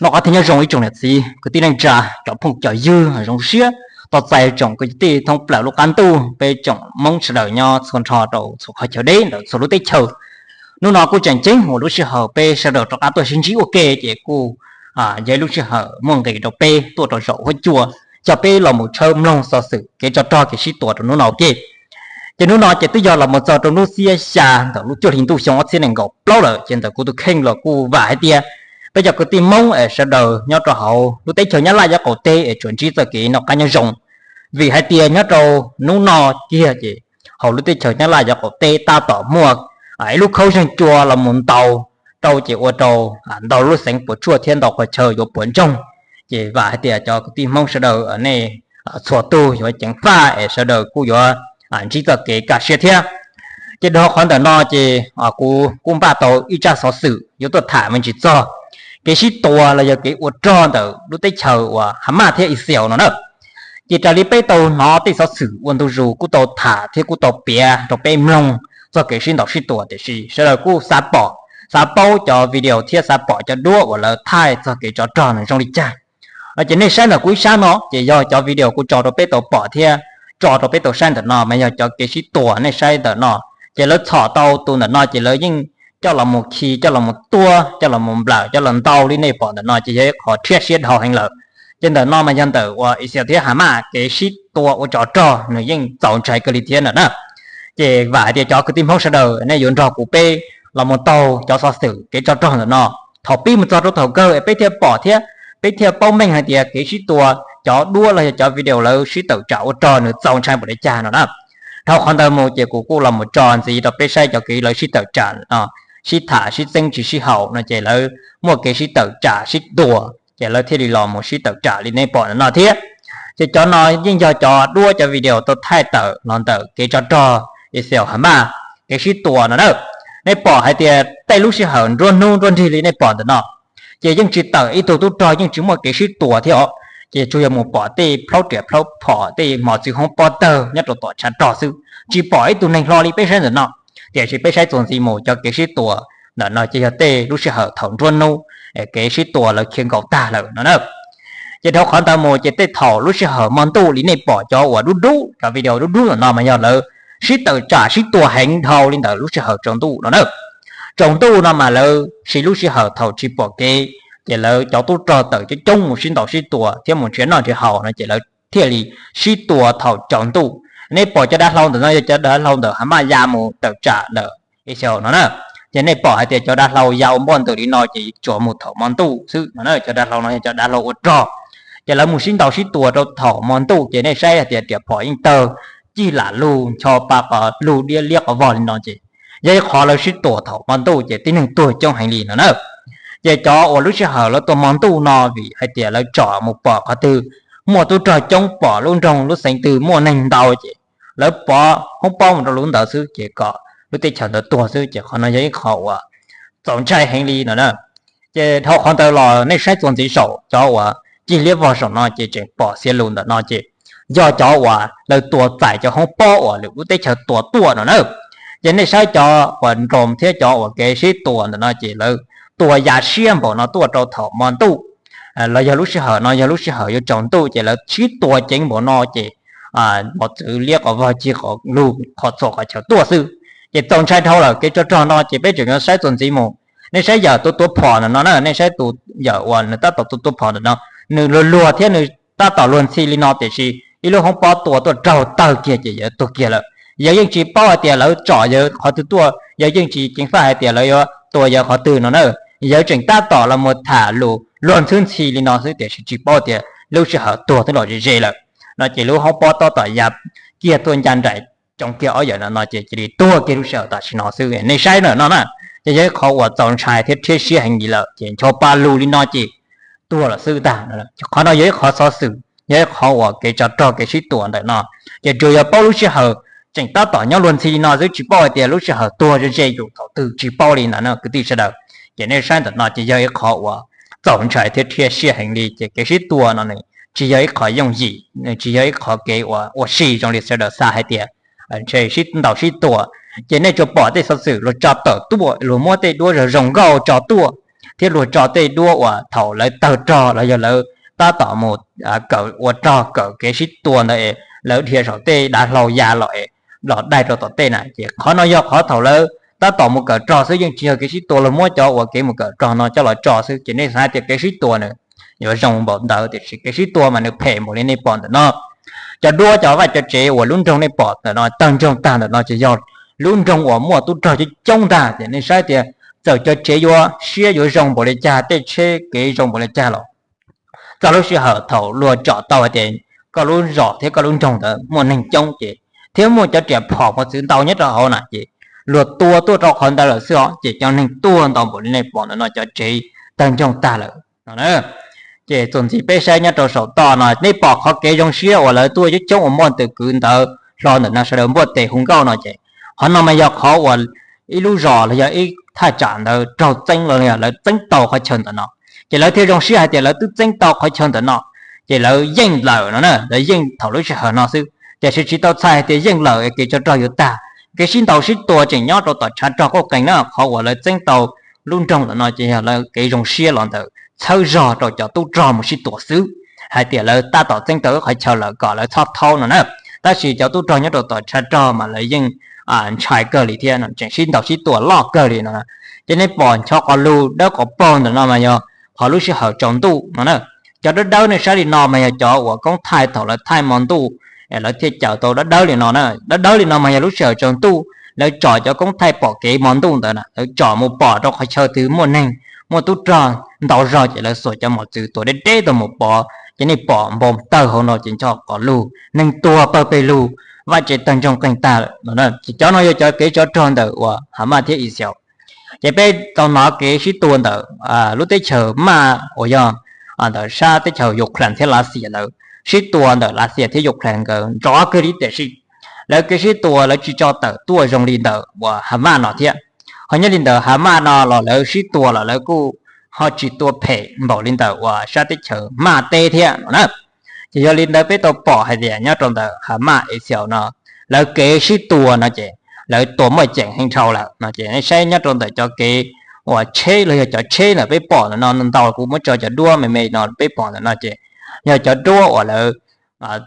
Noj qab thiab nyob zoo ib tsoom niam txiv kwv tij neej tsa, cov phooj cov ywg zoo siab tos txais tsoom kwv tij thoob plaws lub qab ntuj, peb tsoom Hmoob sawv daws nyob txhua nrho rau txhua qhov chaw deb ntawm txhua lub teb chaws. Hnub no kuj tseem ceeb ua lub sij hawm peb sawv daws rov qab tuaj sib ntsib ua ke ces kuj yog lub sij hawm muaj nqis rau peb tuaj rau zaum huab cua, coj peb los mus tshawb mloog xov xwm kev tsov rog kev sib tua rau hnub no ua ke. Ces hnub no ces twb yog los mus txog rau hnub xiab xya ntawm lub cuaj hli ntuj xyoo ob txhiab nees nkaum plaub lawm, ces ntawm kuv tus kheej los kuj vam hais tias peb cov kwv tij Hmoob es sawv daws nyob rau hauv lub teb chaws Nyab Laj yav qaum teb es tsuas ntsib txoj kev noj qab nyob zoo. Vim hais tias nyob rau hnub no kiag ces hauv lub teb chaws Nyab Laj yav qaum teb tab tom muaj ib lub khaub zeeg cua los mus ntaus rau ces ua rau ntau lub xeev puas tsuaj thiab ntau qhov chaw yuav puas ntsoog. Ces vam hais tias cov kwv tij Hmoob sawv daws nej txhua tus yuav ceev faj es sawv daws kuj yuav ntsib txoj kev kaj siab thiab. Ces dhau qhov ntawm no ces kuv kuj npaj tau ib tsab xov xwm yuav tuaj tham me ntsis txog kev sib tua los yog kev ua rog ntawm lub teb chaws uas Hamas thiab Israel no na. Ces raws li peb tau hnov tej xov xwm ua ntu zus kuj tau tham thiab kuj tau piav rau peb mloog txog kev sib ntaus sib tua, tiam sis sawv daws kuj xav pom, xav paub cov video thiab xav pom cov duab uas lawv thaij txog kev tsov rog nws zoo li cas. Ces nej saib ntawm kuv ib sab no ces yog cov video kuv tso rau peb tau pom thiab tso rau peb tau saib ntawm no mas yog cov kev sib tua nej saib ntawm no. Ces lawv txhom tau tus ntawm no ces lawv yeej coj los mus khi, coj los mus tuab, coj los mus nplawm, coj los ntaus li nej pom ntawm no ces yog ib qhov rhiab siab dhau heev lawm. Ces ntawm no mas yog ntawm uas Israel thiab Hamas kev sib tua ua tsov rog nws yeej txaus ntshai kawg li thiab ntawm na. Ces vam hais tias cov kwv tij Hmoob sawv daws nej yuav nrog kuv peb los mus taug cov xov xwm kev tsov rog ntawm no thaum pib mus txog rau thaum kawg es peb thiaj pom thiab peb thiaj paub meej hais tias kev sib tua, cov duab los yog cov video lawv sib tawm tsam ua rog nws txaus ntshai npaum li cas no na. Dhau qhov ntawd mus ces kuv kuj los mus tso ntxiv rau peb saib cov kev lawv sib tawm tsam no, sib tham sib txeeb tsis sib haum no ces lawv muaj kev sib tawm tsam sib tua, ces lawv thiaj li los mus sib tawm tsam li nej pom ntawm no thiab. Ces cov no yeej yog cov duab cov video tau thaij tawm los ntawm kev tsov rog Israel Hamas kev sib tua no na. Nej pom hais tias tej lub sij hawm nruab hnub nruab nrig li nej pom ntawm no ces yeej tsis tawm ib tug tub rog, yeej tsis muaj kev sib tua thiab os. Ces tsuas yog mus pom tej plhaub riam plhaub phom, tej mos txwv hoob pob tawg nyob rau tom tshav rog xwb, tsis pom ib tug neeg hlo li peb saib ntawm no. Tiam sis peb saib txuas ntxiv mus cov kev sib tua ntawm no ces yog tej lub sij hawm thaum nruab hnub kev sib tua lawv khiav nkaus tag lawm no na. Ces dhau qhov ntawd mus ces tej thaum lub sij hawm hmo ntuj li nej pom cov uas dub dub, cov video dub dub ntawm no mas yog lawv sib tawm tsam sib tua heev dhau li ntawm lub sij hawm tsaus ntuj no na. Tsaus ntuj no mas lawv siv lub sij hawm thaum tsis pom kev, ces lawv cov tub rog tawm coob coob mus sib ntaus sib tua thiab mus nrhiav noj nrhiav haus no ces lawv thiaj li sib tua thaum tsaus ntuj. Nej pom cov dav hlau ntawm no yog cov dav hlau ntawm Hamas ya mus tawm tsam ntawm Israel no na. Ces nej pom hais tias cov dav hlau ya ua npoj ntws li no ces tsuas mus thaum hmo ntuj xwb no na. Cov dav hlau no yog cov dav hlau ua rog, ces lawv mus sib ntaus sib tua rau thaum hmo ntuj ces nej saib hais tias riam phom yeej tawg cig lam lug ncho pa qhov lug diab liab qhov vog li no ces yog ib qhov lawv sib tua thaum hmo ntuj ces tib neeg tuag coob heev li no na. Ces cov uas lub sij hawm lawv tua hmo ntuj no vim hais tias lawv tsom mus pom qhov twg muaj tub rog coob, pom lub nroog lub xeev twg muaj neeg ntau ces lawv pov hoob pob mus rau lub ntawd xwb ces kom lub teb chaws ntawd tuag xwb, ces qhov no yog ib qho uas txaus ntshai heev li no na. Ces dhau qhov ntawd los nej saib txuas ntxiv saum cov uas cig liab vog saum no ces tseem pom xiav lus ntawm no ces yog cov uas lawv tua txais cov hoob pob uas lwm lub teb chaws tua tuaj no na. Ces nej saib cov uas nroos thiab cov uas kev sib tua ntawm no ces lawv tua ya siab npaum no tuaj rau thaum hmo ntuj los yog lub sij hawm no yog lub sij hawm yuav tsaus ntuj ces lawv sib tua ceev npaum no ces mos txwv liab qhov vog cig qhov lug qhov txhua qhov chaw tuaj xwb. Ces txaus ntshai dhau lawm kev tsov rog no ces peb tseem yuav saib txuas ntxiv mus. Nej saib yawm tus tuav phom ntawm no na, nej saib tus yawm uas nws tab tom tus tuav phom ntawm no, nws luag luag thiab nws tab tom luag ntxhi li no tiam sis ib lub hoob pob tua tuaj raug tawg kiag ces yawg tuag kiag lawm. Yawg yeej tsis paub hais tias lawv tsom yawg qhov twg tuaj, yawg yeej tsis ceev faj hais tias lawv yuav tua yawg qhov twg no na. Yawg tseem tab tom los mus tham lus luag ntxhi ntxhi li no xwb tiam sis tsis paub tias lub sij hawm tuag twb los ze ze lawm no ces lub hoob pob tab tom ya kiag tuaj ncaj nraim tsoo kiag ob yawm no no ces cia li tuag kiag lub sij hawm tam sim no xwb. Nej saib ntawm no na, ces yog ib qhov uas txaus ntshai thiab rhiab siab heev li lawm ces ncho pa lug li no ces tuag lawm xwb tag. Qhov no yog ib qhov xov xwm, yog ib qhov uas kev tsov rog kev sib tua ntawm no ces tsuas yog paub lub sij hawm tseem tab tom nyob luag ntxhi li no xwb, tsis paub hais tias lub sij hawm tuag ze ze yus thaum twg tsis paub li ntawd no kwv tij sawv daws. Ces nej saib ntawm no ces yog ib qhov uas txaus ntshai thiab rhiab siab heev li ces kev sib tua no nws tsis yog ib qhov yooj yim, nws tsis yog ib qhov kev uas ua si zoo li sawv daws xav hais tias ntshe sib ntaus sib tua. Ces nej tsuas pom tej xov xwm luag tso tawm tuaj, luag muab tej duab zoo zoo nkauj tso tuaj thiab luag tso tej duab uas thaum lawv tawg rog los yog lawv tab tom mus kawm ua rog kawm kev sib tua ntawd es lawv dhia saum tej dav hlau ya los es los daig rau tom tej na. Ces qhov no yog qhov thaum lawv tab tom mus kawm rog xwb, yeej tsis yog kev sib tua, luag muab cov uas kev mus kawm rog no coj los tso xwb. Ces nej xav tias kev sib tua nws yuav zoo npaum ntawd, tiam sis kev sib tua mas nws phem npaum li nej pom ntawm no. Cov duab cov vaj cov tsev uas lub nroog nej pom ntawm no tawg ntsoog tag ntawm no ces yog lub nroog uas muaj tub rog coob coob ntag. Ces nej saib tias txawm cov tsev yuav siab yuav zoo npaum li cas, tej tsheb kev zoo npaum li cas los txog lub sij hawm thaum luag tsom tau hais tias koj lub zos thiab koj lub nroog ntawd muaj neeg coob ces thiab muaj cov riam phom mos txwv ntau nyob rau hauv na, ces luag tua tuaj rau qhov ntawd lawm xwb os. Ces cov neeg tuag ntau npaum li nej pom ntawm no, cov tsev tawg ntsoog tag lawm no. Ces txuas ntxiv peb saib nyob rau saum toj no, nej pom qhov kev zoo siab uas lawv tuaj coob coob ua npoj ntws kwv ntawd hlo ntawm no sawv daws npuaj tes hu nkauj no ces qhov no mas yog qhov uas ib lub zos los yog ib thaj tsam ntawd raug txeeb los yog lawv txeeb tau qhov chaw ntawm no. Ces lawv thiaj zoo siab hais tias lawv twb txeeb tau qhov chaw ntawm no, ces lawv yeej lawm no na, lawv yeej thaum lub sij hawm no xwb. Tiam sis tsis tau txhais hais tias yeej lawm es kev tsov rog yuav tag. Kev sib ntaus sib tua tseem nyob rau tom tshav rog qoj qees na, qhov uas lawv txeeb tau lub nroog ntawm no ces yog lawv kev zoo siab los ntawm txhawb zog rau cov tub rog mus sib tua xwb, hais tias lawv tab tom txeeb tau ib qhov chaw lawm kom lawv txhob thaub no na. Tab sis cov tub rog nyob rau tom tshav rog mas lawv yeej ntshai kawg li thiab, tseem sib ntaus sib tua loj kawg li no. Ces nej pom ncho qos lug dawb qos paug ntawm no mas yog qhov lub sij hawm tsaus ntuj no na. Cov dawb dawb nej saib li no mas yog cov uas koob thaij thaum lawv thaij hmo ntuj, lawv thiaj caws tau dawb dawb li no na. Dawb dawb li no mas yog lub sij hawm tsaus ntuj lawv tsom cov koob thaij pom kev hmo ntuj ntawd na, lawv tsom mus pom rau qhov chaw twg muaj neeg, muaj tub rog ntau zog ces lawv xuas cov mos txwv tua deb deb tuaj mus pov. Ces nej pom npau tawg hauv no ces ncho qos lug, neeg tuag pawg pes lug, vaj tsev tawg ntsoog qeeg tag lawm. Ces cov no yog cov kev tsov rog ntawm uas Hamas thiab Israel. Ces peb tau hnov kev sib tua ntawm lub teb chaws Maj uas yog ntawm sab teb chaws Ukraine thiab Lav Xias ntawd, sib tua ntawm Lav Xias thiab Ukraine nkawd nrov kawg li, tiam sis lawv kev sib tua lawv tsis tso tawm tuaj zoo li ntawm uas Hamas no thiab. Ho nyob li ntawm Hamas no los lawv sib tua los lawv kuj ho tsis tua phem npaum li ntawm uas sab teb chaws Maj teb thiab no na. Ces yog li ntawd peb tau pom hais tias nyob rau ntawm Hamas Israel no, lawv kev sib tua no ces lawv tua muaj ceem heev dhau lawm no. Ces nej saib nyob rau ntawm cov kev uas tsheb los yog cov tsheb ntawm peb pom ntawm no ntau, kuv muab tso cov duab me me no peb pom ntawm no ces yog cov duab uas lawv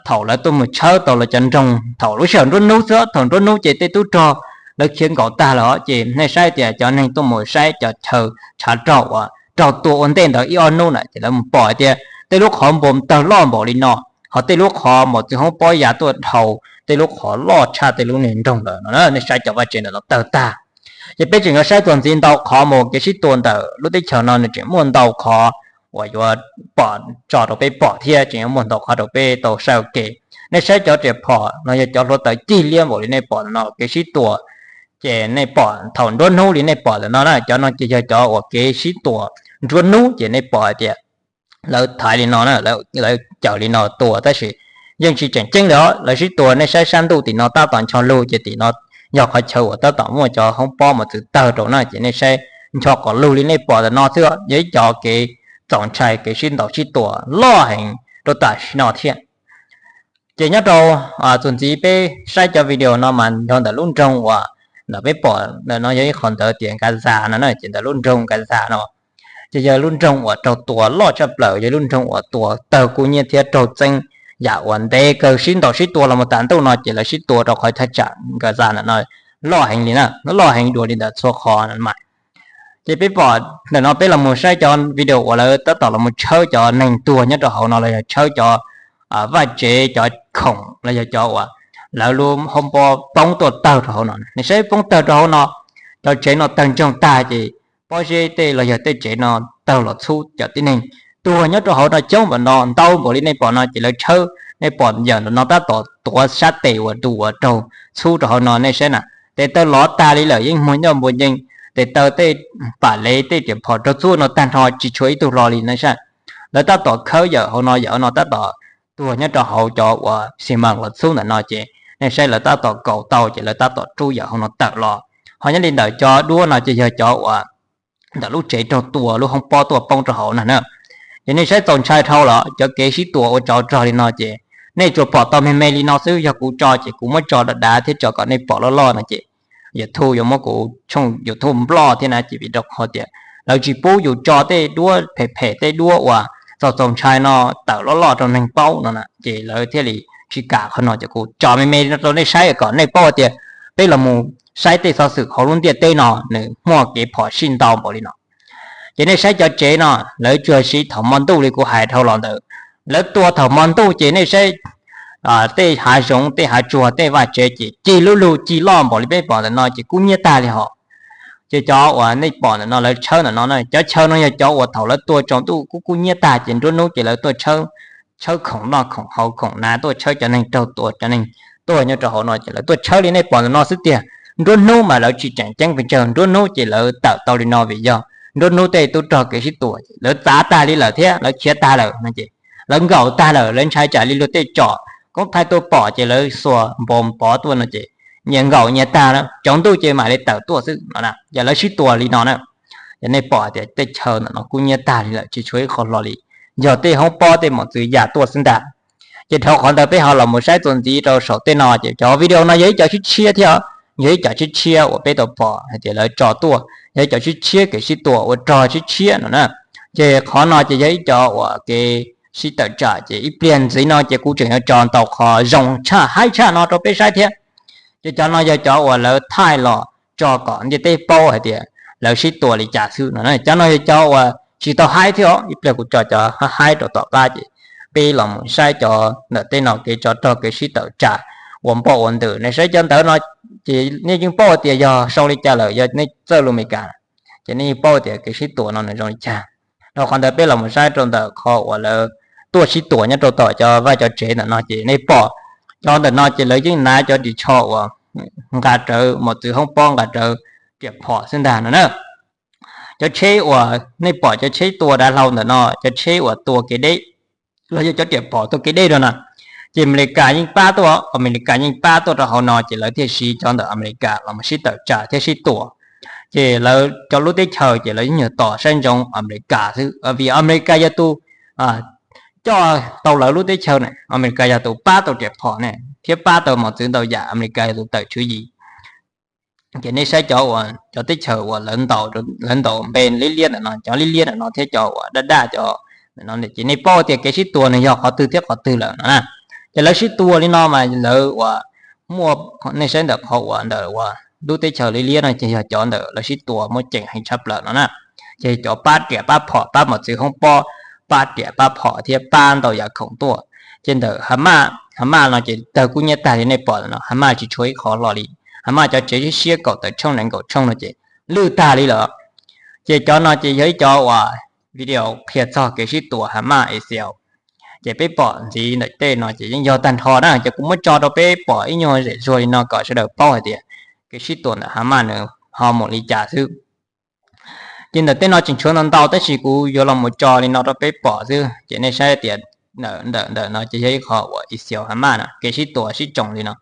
thaum lawv tuaj mus tshawb tau lawv cov nroog thaum lub sij hawm nruab hnub xwb. Thaum nruab hnub ces tej tub rog lawv khiav nkaum tag lawm os. Ces nej saib tias cov neeg tuaj mus saib cov chaw tshav rog uas raug tua ua ntej ntawd ib ob hnub na ces lawv mus pom hais tias tej lub qhov npau tawg loj npaum li no, ho tej lub qhov mos txwv hoob pob ya tuaj dhau tej lub qhov loj tshaj tej lub niag nroog lawm no. Nej saib cov vaj tsev ntawm no tawg tag. Ces peb tseem yuav saib txuas ntxiv ntau qhov mus kev sib tua ntawm lub teb chaws no nws tseem muaj ntau qhov uas yuav pom tso rau peb pom thiab tseem yuav muaj ntau qhov rau peb tau saib ua ke. Nej saib cov riam phom no yog cov hluav taws cig liab npaum li nej pom no, kev sib tua ces nej pom thaum nruab hnub li nej pom ntawm no na, cov no ces yog cov uas kev sib tua nruab hnub ces nej pom hais tias lawv thaiv li no na, lawv cawm li no tua tab sis yeej tsis tseem ceeb li os. Lawv sib tua nej saib sab ntuj tim no tab tom ncho lug ces tim no yog qhov chaw uas tab tom muaj cov hoob pob mos txwv tawg rau na, ces nej saib ncho qos lug li nej pom ntawm no xwb, yog ib cov kev txaus ntshai kev sib ntaus sib tua loj heev rau tam sim no thiab. Ces nyob rau txuas ntxiv peb saib cov video no mas nyob ntawm lub nroog uas ntawm peb pom ntawm no yog ib qho ntawd tias Gaza no na, ces ntawm lub nroog Gaza no ces yog lub nroog uas raug tua loj tshaj plaws, yog lub nroog uas tua tawg kub nyiab thiab raug txeeb yam uas ntev kawg, sib ntaus sib tua los mus tas ntuj no ces lawv sib tua rau qhov thaj tsam Gaza ntawm no loj heev li na, loj heev dua li ntawm txhua qhov mas. Ces peb pom ntawm no peb los mus saib cov video uas lawv tab tom los mus tshawb cov neeg tuag nyob rau hauv no los yog tshawb cov vaj tsev, cov khoom los yog cov uas lawv lub hoob pob poob tuaj tawg rau hauv no. Nej saib poob tawg rau hauv no, cov tsev no tawg ntsoog tag ces pob zeb tej los yog tej tsev no tawg los txhub, cov tib neeg tuag nyob rau hauv no coob npaum no, ntau npaum li nej pom no ces lawv tshawb, nej pom yawm ntawm no tab tom tuav sab tes uas tus uas raug txhub rau hauv no nej saib na. Tes taw lov tag li lawm, yeej muag ncauj npuas ncees, tes taw tej pam lev tej riam phom raug txhub no tag nrho tsis tshuav ib tug hlo li nej saib. Lawv tab tom khawb yawm hauv no, yawm hauv no tab tom tuag nyob rau hauv cov uas xi mas los txhub ntawm no ces nej saib lawv tab tom kaus tau ces lawv tab tom rub yawm hauv no tawm los. Ho nyob li ntawm cov duab no ces yog cov uas ntawm lub tsev raug tua lub hoob pob tuaj poob rau hauv no na. Ces nej saib txaus ntshai dhau los cov kev sib tua ua tsov rog li no ces nej tsuas pom tau me me li no xwb, yog kuv tso ces kuv muab tso dav dav thiab tso kom nej pom loj loj no ces YouTube yuav muab kuv tshooj YouTube nploj thiab na, ces vim rau qhov tias lawv tsis pub yus tso tej duab phem phem, tej duab uas txaus txaus ntshai no tawm loj loj rau neeg paub no na, ces lawv thiaj li tsis kam qhov no. Ces kuv tso me me rau nej saib kom nej paub tias peb los mus saib tej xov xwm hauv lub ntiaj teb no nws muaj kev phom sij ntau npaum li no. Ces nej saib cov tsev no, lawv tsuas siv thaum hmo ntuj li kuv hais dhau los ntawd, lawv tua thaum hmo ntuj ces nej saib tej hav zoov, tej hav tsuag, tej vaj tsev ces ci lub lug ci loj npaum li peb pom ntawm no ces kub hnyiab tag li hos. Ces cov uas nej pom ntawm no lawv tshawb ntawm no, cov chaw no yog cov uas thaum lawv tua tsaus ntuj kub kub hnyiab tag ces nruab hnub ces lawv tuaj tshawb, tshawb khoom noj khoom haus, khoom hnav, tuaj tshawb cov neeg raug tua, cov neeg tuag nyob rau hauv no ces lawv tuaj tshawb li nej pom ntawm no xwb tiag. Nruab hnub mas lawv tsis tseem ceeb pes tsawg, nruab hnub ces lawv tawm tau li no vim yog nruab hnub tej tub rog kev sib tua lawv txav tag li lawm thiab lawv khiav tag lawm no ces lawv nkaum tag lawm, lawv ntshai tsam li luag tej tsom koob thaij tuaj pom ces lawv xuas npoo pov tuaj no ces nyias nkaum nyias tag, tsaus ntuj ces mam li tawm tuaj xwb no. Ces lawv sib tua li no na. Ces nej pom tias tej chaw ntawm no kub hnyiab tag li lawm, tsis tshuav ib qho hlo li, yog tej hoob pob tej mos txwv ya tuaj xwb ntag. Ces dhau qhov ntawd peb ho los mus saib txuas ntxiv rau saum tej no, ces cov video no yog ib cov tshiab tshiab thiab, yog ib cov tshiab tshiab uas peb tau pom hais tias lawv tso tuaj, yog ib cov tshiab tshiab kev sib tua ua rog tshiab tshiab no na. Ces qhov no ces yog ib cov uas kev sib tawm tsam, ces ib pliag ntxiv no ces kuv tseem yuav tso ntau qhov zoo tshaj haib tshaj no rau peb saib thiab. Ces cov no yog cov uas lawv thaij los tso kom ntiaj teb paub hais tias lawv sib tua li cas xwb no. Cov no yog cov uas tsis tau haib thiab os, ib pliag kuv tso cov haib rau tom qab ces peb los mus saib cov ntawm tej no kev tsov rog kev sib tawm tsam ua npoj ua ntws. Nej saib cov ntawd no ces nej yeej paub tias yog zoo li cas lawm, yog nej txawj lus Amelikas ces nej yeej paub tias kev sib tua no nws zoo li cas. Dhau qhov ntawd peb los mus saib rau ntawm qhov uas lawv tuaj sib tua nyob rau tom cov vaj cov tsev ntawm no ces nej pom cov ntawm no ces lawv yeej hnav cov ris tsho uas nqa rawv mos txwv hoob pob, nqa rawv riam phom xwb ntag no na. Cov tsheb uas nej pom cov tsheb tua dav hlau ntawm no, cov tsheb uas tua kev deb los yog cov riam phom tua kev deb rau na, ces Amelikas yeej pab tuaj, Amelikas yeej pab tuaj rau hauv no ces lawv thiaj siv cov ntawm Amelikas los mus sib tawm tsam thiab sib tua. Ces lawv cov lub teb chaws ces lawv yeej yog tos saib ntsoov Amelikas xwb, vim Amelikas yog tus coj tau lawv lub teb chaws na, Amelikas yog tus pab tau riam phom ne thiab pab tau mos txwv ntau yam, Amelikas yog tus tawm tswv yim. Ces nej saib cov uas cov teb chaws uas lawv ntaus npe liab liab ntawm no, cov liab liab ntawm no thiab cov uas daj daj cov ntawm no ces nej paub tias kev sib tua nws yog qhov twg thiab qhov twg lawm no na. Ces lawv sib tua li no mas lawv uas muaj, nej saib ntawm qhov uas ntawm uas lub teb chaws liab liab no ces yog cov ntawm lawv sib tua muaj ceem heev tshaj plaws no na. Ces cov pab riam pab phom, pab mos txwv hoob pob, pab riam pab phom thiab pab ntau yam khoom tuaj. Ces ntawm Hamas, Hamas no ces tawg kub hnyiab tag li nej pom no, Hamas tsis tshuav ib qho hlo li. Hamas cov tsev siab siab kaum tawm tshooj nees nkaum tshooj no ces lwj tag li lawm. Ces cov no ces yog ib cov uas video qhia txog kev sib tua Hamas Israel. Ces peb pom ntxiv ntawm tej no ces yeej yog tag nrho na, ces kuv muab tso rau peb pom ib nyuag zem zuag li no kom sawv daws paub hais tias kev sib tua ntawm Hamas nws ho mus li cas xwb. Ces ntawm tej no tseem tshuav ntau ntau tab sis kuv yuav los mus tso li no rau peb pom xwb. Ces nej saib tias ntawm ntawm no ces yog ib qho uas Israel Hamas na, kev sib tua sib tsoom li no,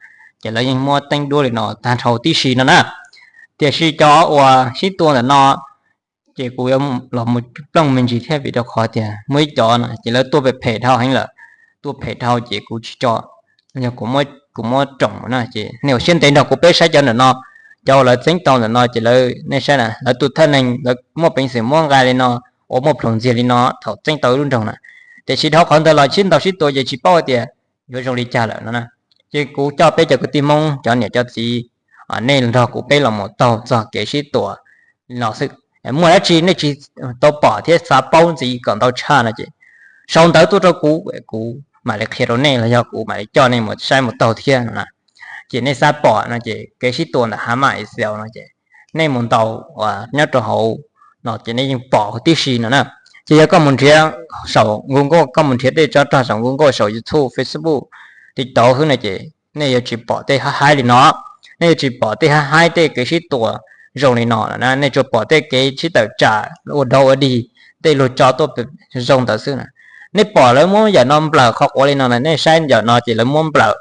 ces lawv yeej muab teeb duab li no tag nrho tib si no na. Tiam sis cov uas sib tua ntawm no ces kuv yuav los mus plooj me ntsis thiab vim rau qhov tias muaj ib cov no ces lawv tua phem phem dhau heev lawm, tua phem dhau ces kuv tsis tso, yog kuv muab room na ces nej ua siab ntev nrog kuv peb saib cov ntawm no. Cov uas lawv txeeb tau ntawm no ces lawv, nej saib na, lawv tus thawj neeg lawv muaj peev xwm muab nqa li no, uas muaj plhus ntxiag li no thaum txeeb tau ib lub nroog na. Tiam sis dhau qhov ntawd los sib ntaus sib tua ces tsis paub tias yuav zoo li cas lawm no na. Ces kuv coj peb cov kwv tij Hmoob cov niam cov txiv, nej nrog kuv peb los mus taug txog kev sib tua li no xwb. Muaj dab tsi nej tsis tau pom thiab xav paub ntxiv kom ntau tshaj no ces sau ntawv tuaj rau kuv, kuv mam li qhia rau nej los yog kuv mam li coj nej mus saib mus taug thiab no na. Ces nej xav pom no ces kev sib tua ntawm Hamas Israel no ces nej mus ntaus nyob rau hauv no ces nej yeej pom huv tib si no na. Ces yog koj mus nrhiav saum Google, koj mus nrhiav tej tsov rog saum Google, saum YouTube, Facebook, TikTok xwb no ces nej yuav tsis pom tej haib haib li no. Nej yuav tsis pom tej haib haib tej kev sib tua zoo li no na, nej tsuas pom tej kev sib tawm tsam ua dog ua dig, tej luag tso tuaj zoo ntawd xwb na. Nej pom lawv muab yam no nplawm qhov quav li no na, nej saib yam no ces lawv muab nplawm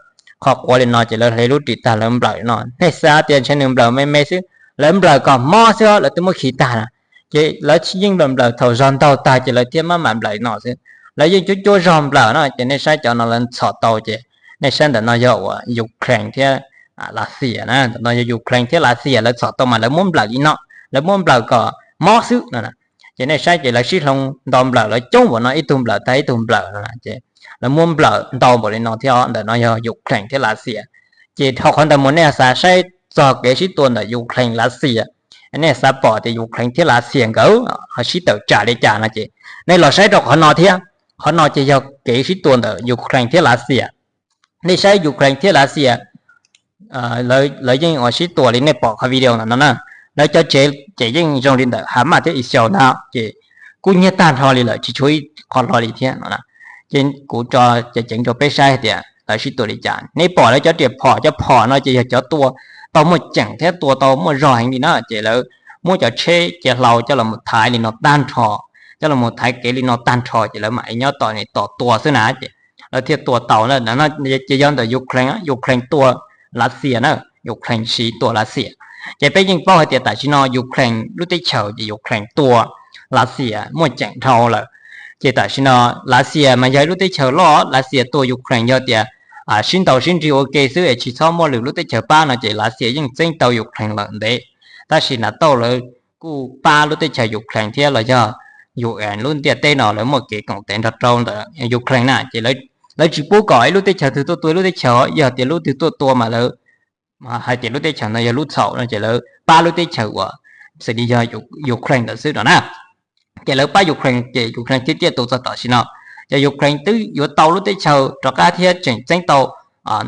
qhov quav li no ces lawv hle lub ris tag lawv nplawm li no, nej xav tias ntshe nws nplawm me me xwb, lawv nplawm kom mob xwb lawv twb muab khi tag na. Ces lawv yeej nplawm nplawm thaum zog ntaug tag ces lawv thiaj maj mam nplawm li no xwb. Lawv yeej cuab cuab zog nplawm no ces nej saib cov no lawv txhom tau ces nej saib ntawm no yog uas Ukraine thiab Lav Xias na, ntawm no yog Ukraine thiab Lav Xias lawv txhom tau mas lawv muab nplawm li no, lawv muab nplawm kom mob xwb no. Ces nej saib ces lawv sib hloov nto nplawm, lawv coob npaum no, ib tug nplawm tag ib tug nplawm no ces lawv muab nplawm ntau npaum li no thiab. Ntawm no yog Ukraine thiab Lav Xias. Ces dhau qhov ntawd mus nej xav saib txog kev sib tua ntawm Ukraine Lav Xias, nej xav pom tias Ukraine thiab Lav Xias nkawd ho sib tawm tsam li cas no ces nej los saib rau qhov no thiab. Qhov no ces yog kev sib tua ntawm Ukraine thiab Lav Xias. Nej saib Ukraine thiab Lav Xias lawv yeej ua sib tua li nej pom qhov video ntawm no na. Lawv cov tsev ces yeej zoo li ntawm Hamas thiab Israel na, ces kub hnyiab tag nrho li lawm, tsis tshuav ib qho hlo li thiab no. Ces kuv tso ceev ceev rau peb saib hais tias lawv sib tua li cas. Nej pom lawv cov riam phom, cov phom no ces yog cov tua tau muaj ceem thiab tua tau muaj zog heev li na, ces lawv muab cov tsheb cia hlau coj los thaiv li no tag nrho, coj los thaiv kev li no tag nrho ces lawv mam li nyob tom tos tua xwb na. Ces lawv thiaj tua tau na. Ces yog ntawm Ukraine, Ukraine tua Lav Xias na, Ukraine siv tua Lav Xias. Ces peb yeej paub hais tias tam sim no Ukraine lub teb chaws ces Ukraine tua Lav Xias muaj ceem dhau lawm. Ces tam sim no Lav Xias mas yog ib lub teb chaws loj, Lav Xias tua Ukraine yog tias sib ntaus sib nrig ua ke xwb es tsis txhob muaj lwm lub teb chaws pab no ces Lav Xias yeej txeeb tau Ukraine lawm ntev. Tab sis NATO lawv kuj pab lub teb chaws Ukraine thiab los yog UN lub ntiaj teb no lawv muaj kev koom tes nrog rau ntawm Ukraine na, ces lawv tsis pub kom ib lub teb chaws twg tuaj tua ib lub teb chaws, yog tias lub twg tuaj tua mas lawv hais tias lub teb chaws no yog lub txhaum no ces lawv pab lub teb chaws uas xws li yog Ukraine ntawd xwb no na. Ces lawv pab Ukraine ces Ukraine thiaj ciaj tus txog tam sim no. Ces Ukraine twb yuav tau lub teb chaws rov qab thiab tseem txeeb tau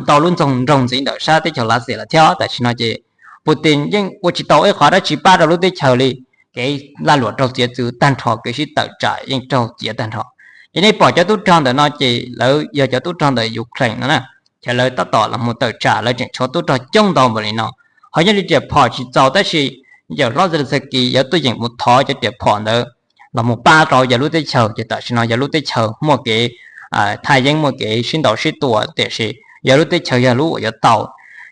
ntau lub nroog ntxiv ntawm sab teb chaws Lav Xias lawm thiab. Tam sim no ces Putin yeej ua tsis tau ib qho dab tsi pab rau lub teb chaws li. Kev lag luam raug txiav txim tag nrho, kev sib tawm tsam yeej raug txiav tag nrho. Ces nej pom cov tub rog ntawm no ces lawv yog cov tub rog ntawm Ukraine no na. Ces lawv tab tom los mus tawm tsam, lawv tseem tshuav tub rog coob ntau npaum li no. Ho nyob li riam phom tsis txaus tab sis yawm hlob Zelensky yuav tuaj yeem mus thov cov riam phom ntawd los mus pab rau yog lub teb chaws, ces tam sim no yog lub teb chaws muaj kev thaj yeeb, muaj kev sib ntaus sib tua, tiam sis yog lub teb chaws yog lub uas yuav tau.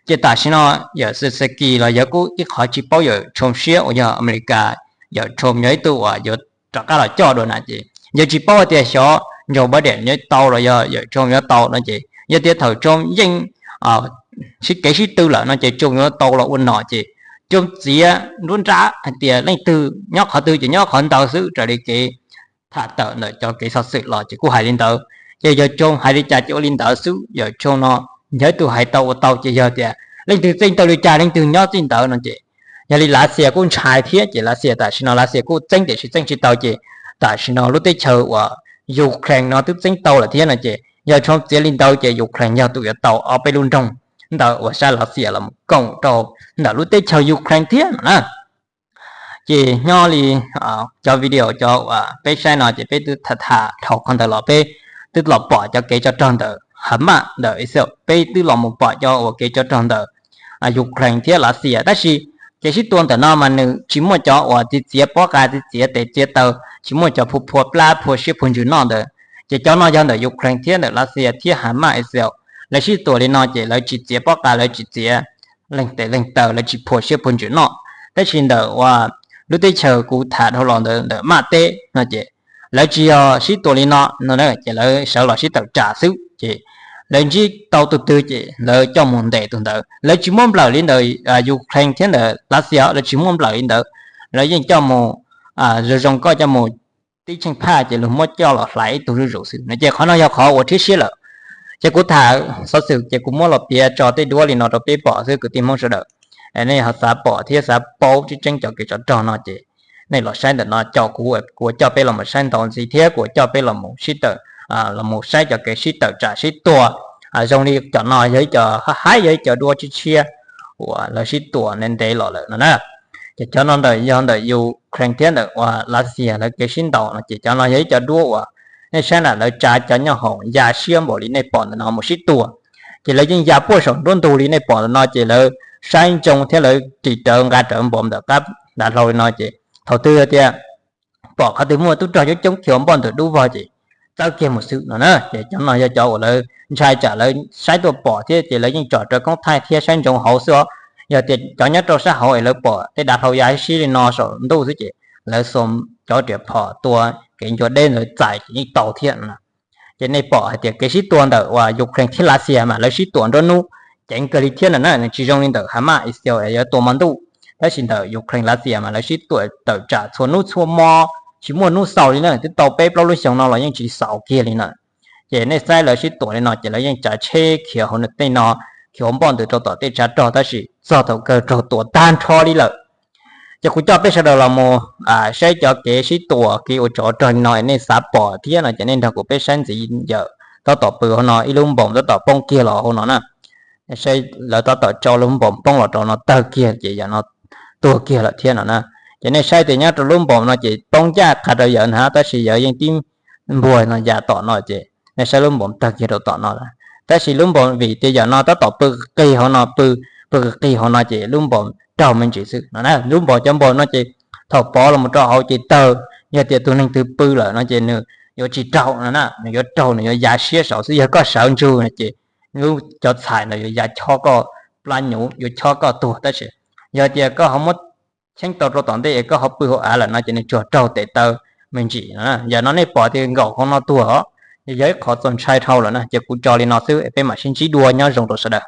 Ces tam sim no yawm Zelensky los yog kuj ib qhov tsis paub yawm Trump siab uas yog Amelikas, yawm Trump yog ib tug uas yuav rov qab los coj dua na, ces yog tsis paub tias xyov Joe Biden yuav tau los yog yawm Trump yuav tau no ces yog tias thaum Trump yeej sib kev sib tw lawm no ces Trump yuav tau los ua nom ces Trump txiav nruab nrab hais tias leej twg nyob qhov twg ces nyob qhov ntawd xwb, raws li kev tham tawm ntawm cov kev xov xwm los ces kuj hais li ntawd. Ces yawg Trump hais li cas ces ua li ntawd xwb, yawm Trump no yog ib tug hais tau ua tau, ces yog tias leej twg txeeb tau li cas leej twg nyob txij ntawd no ces yog li Lav Xias kuj ntshai thiab, ces Lav Xias tam sim no Lav Xias kuj txeeb tiam sis txeeb tsis tau, ces tam sim no lub teb chaws uas Ukraine no twb txeeb tau lawm thiab no ces yog Trump txiav li ntawd ces Ukraine yog tus yuav tau ob peb lub nroog ntawd uas sab Lav Xias los koom rau ntawm lub teb chaws Ukraine thiab no na. Ces nyob li cov video cov uas peb saib no ces peb twb tham tham dhau qhov ntawd los peb twb los pom cov kev tsov rog ntawm Hamas ntawm Israel, peb twb los mus pom cov uas kev tsov rog ntawm Ukraine thiab Lav Xias, tab sis kev sib tua ntawm no mas nws tsis muaj cov uas txiv txiav pob qa txiv txiav tes txiav taw, tsis muaj cov phua phua plab phua siab phua ntsws noj ntawd. Ces cov no yog ntawm Ukraine thiab ntawm Lav Xias thiab Hamas Israel, lawv sib tua li no ces lawv tsis txiav pob qa, lawv tsis txiav leeg tes leeg taw, lawv tsis phua siab phua ntsws noj. Tab sis ntawm uas lub teb chaws kuv tham dhau los ntawd ntawm Maj teb no ces lawv tsis yog sib tua li no no ces lawv sawv los sib tawm tsam xwb, ces lawv ntsib tau tus twg ces lawv coj mus ntes tus ntawd. Lawv tsis muab nplawm li ntawm Ukraine thiab ntawm Lav Xias, lawv tsis muab nplawm li ntawd. Lawv yeej coj mus zoo zoo, koj coj mus tib tsheej phaj ces luag muab coj los hlais ib tug zuj zus xwb no ces qhov no yog qhov uas rhiab siab lawm. Ces kuv tham xov xwm ces kuv muab los piav tso tej duab li no rau peb pom xwb kwv tij Hmoob sawv daws. Nej ho xav pom thiab xav paub tseeb tseeb cov kev tsov rog no ces nej los saib ntawm no, cov kuv kuv coj peb los mus saib ntau ntxiv thiab kuv coj peb los mus sib tawm, los mus saib cov kev sib tawm tsam sib tua. Zoo li cov no yog ib co haib, yog ib co duab tshiab tshiab uas lawv sib tua ntev ntev los lawm no na. Ces cov no ntawm yog ntawm Ukraine thiab ntawm uas Lav Xias lawv kev sib ntaus no ces cov no yog ib co duab uas nej saib na, lawv tsa cov nyob hoom ya siab npaum li nej pom ntawm no mus sib tua. Ces lawv yeej ya puag saum nruab ntug li nej pom ntawm no ces lawv saib ntsoov thiab lawv ris rawv nqa rawv npaum ntawm qab dav hlau li no ces thaum twg tias pom qhov twg muaj tub rog coob coob khiav npoj ntawm dub vog ces txawb kiag mus xwb no na. Ces cov no yog cov uas lawv ntshai tsam lawv saib tuaj pom thiab ces lawv yeej tsom rawv koob thaij thiab saib ntsoov hauv xwb os. Yog tias cov nyob rau sab hauv es lawv pom tej dav hlau ya siab li no saum ntuj xwb ces lawv xuas cov riam phom tua kev ncua deb ntawd txais ces yeej tau thiab no. Ces nej pom hais tias kev sib tua ntawm uas Ukraine thiab Lav Xias mas lawv sib tua nruab hnub ceev kawg li thiab no na, nws tsis zoo li ntawm Hamas Israel yuav tua hmo ntuj. Tab sis ntawm Ukraine Lav Xias mas lawv sib tua tawm tsam txhua hnub txhua hmo, tsis muaj hnub xaus li na, twb tau peb plaub lub xyoo no los yeej tsis xaus kiag li na. Ces nej saib lawv sib tuam li no ces lawv yeej cav tsheb khiav hauv tej no, khiav hauv npoj ntws rau tom tej tshav rog, tab sis txog thaum kawg raug tuam tag nrho li lawm. Ces kuv coj peb sawv daws los mus saib cov kev sib tuam kev ua tsov rog li no es nej xav pom thiab no ces nej nrog kuv peb saib ntxiv. Yawm tab tom pw hauv no, ib lub npoos tab tom poob kiag los hauv no na. Saib, lawv tab tom tso lub npoos poob los rau no tawg kiag ces yawm no tuag kiag lawm thiab no na. Ces nej saib tias nyob rau lub npoos no ces poob ncaj qha rau yawm na, tab sis yawm yeej tib npuag no ya tom no ces nej saib lub npoos tawg kiag rau tom no lawm. Tab sis lub npoos vim tias yawm no tab tom pw qis hauv no, pw, pw qis qis hauv no ces lub npoos raug me ntsis xwb no na. Lub npoos, cov npoos no ces thaum pov los mus rau hauv ces tawg, yog tias tus neeg twg pw lawm no ces nws yuav tsis raug no na, nws yuav raug, nws yuav ya siab saud xwb. Yog koj sawv ntsug no ces lub, cov txhais ntawd yuav ya chob koj plab hnyuv, yuav chob koj tuag. Tab sis yog tias koj ho muab cheeb tau rau tom ntej es koj ho pw hauv av lawm no ces nws tsuas raug tes taw me ntsis no. Yawm no nej pom tias nkaum hauv no tuag os, yog ib qho txaus ntshai dhau lawm na. Ces kuv tso li no xwb es peb mam sib ntsib dua, nyob zoo rau sawv daws.